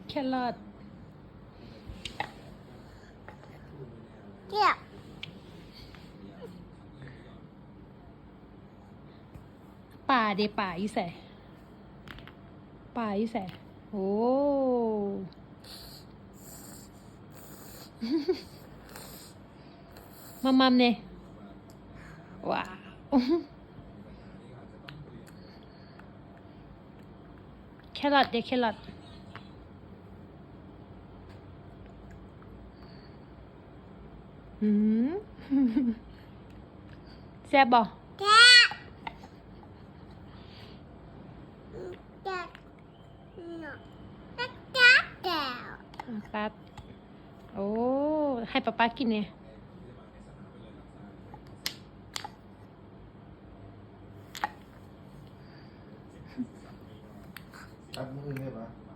ແຄຣອດ. ປາເດ ປາຢູ່ໃສ? ປາຢູ່ໃສ? ໂອ້ ມາມາແດ່. ວ້າວ ແຄຣອດເດ ແຄຣອດ. ອືມ ແຊບບໍ່? ແຊບ. ກັດ ໂອ້ ໃຫ້ປ້າປ້າກິນແດ່. ຕັດມື້ອື່ນໄດ້ປະ?